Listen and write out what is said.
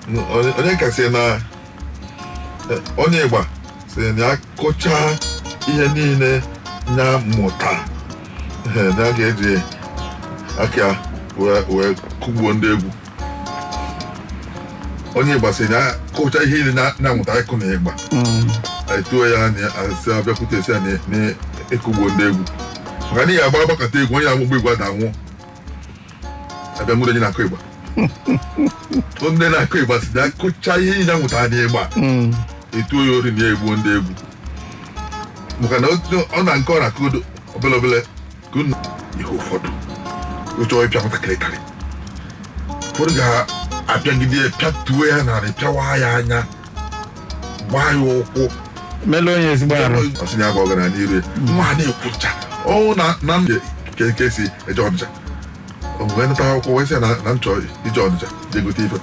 Onye ka sị na onye ịgba sị na ya kụchaa ihe niile ya mụta, na ya ga-eji aka ya wee kụgbuo ndị egwu. Onye ịgba sị na ya kụchaa ihe niile na amụta ịkụ na ịgba, etuo ya na asị abịakwute esi ya na ịkụgbuo ndị egwu, maka na ị ga-agba agbakọta egwu, onye na-agbagba egwu ada nwụọ, abịa nwere onye na-akụ ịgba. Ndị na-akụ ịgba si na kụchaa ihe niile amụtara n'ịgba, etuo ya ori na ya egbuo ndị egwu, maka na ọ na nke ọ na-akụdo obele obele ka unu ihe ụfọdụ ụchọ ịpịa nwatakịrị karị. Ụfọdụ ga-apịagide ya, pịatuo ya narị, pịawa ya anya, gbaa ya ụkwụ, melụ onye ezigbo arụ. Ọ sị na ya bụ ọgaranya iru ya nwa na-ekwucha ọnwụ na na ke si eje Ọnịcha. O wee nata akwụkwọ wee sị ya na m chọrọ ije Ọnịcha jee gote ife.